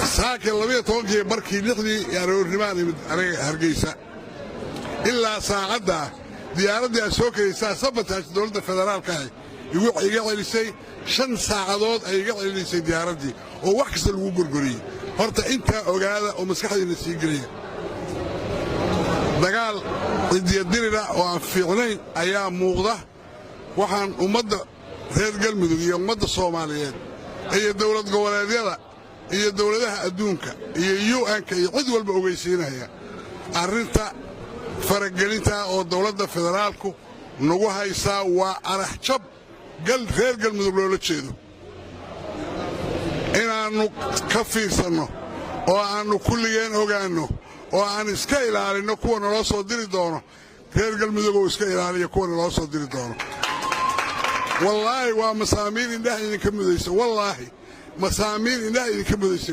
Saakii 12-kii barkii, 6-dii aroornimaan imid aniga Hargeysa. Ilaa saacaddaa diyaaraddii aad soo kaysaa sabotage dowladda federaalka ahi iga celisay. 5 saacadood ay iga celisay diyaaraddii oo wax kasta lagu gorgoriyey. Horta intaa ogaada oo maskaxdiinna sii geliya. Dagaal cidiyadirira oo aan fiicnayn ayaa muuqda. Waxaan ummadda reer Galmudug iyo ummadda Soomaaliyeed iyo dowlad goboleedyada iyo dowladaha adduunka iyo UN-ka iyo cid walba ogeysiinaya arrinta faragelinta oo dowladda federaalku nagu haysaa waa araxjab reer Galmudug loola jeedo. Inaannu ka fiirsanno oo aannu kulligeen ogaanno oo aan iska ilaalinno kuwa naloo soo diri doono. Reer Galmudug oo iska ilaaliya kuwa naloo soo diri doono. Wallaahi waa masaamiir indhaha idinka mudaysa. Wallaahi masaamiir indhaha idinka mudaysa.